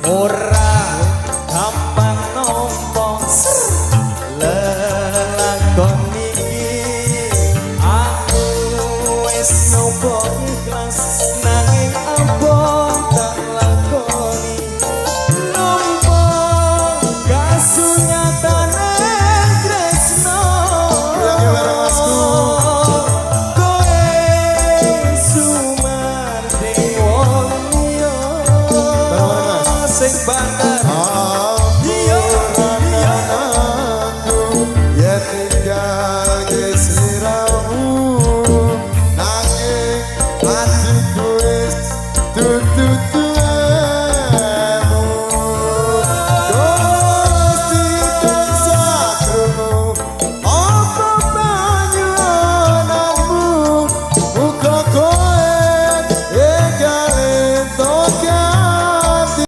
Ora gampang nampa lelakon iki. Aku wis nyoba ikhlas, nanging apa tak lakoni, nampa kasunyatane tresno. Lagi bareng Masku. Kowe sumandhing wong liya Bareng-bareng, Mas. Sing bakal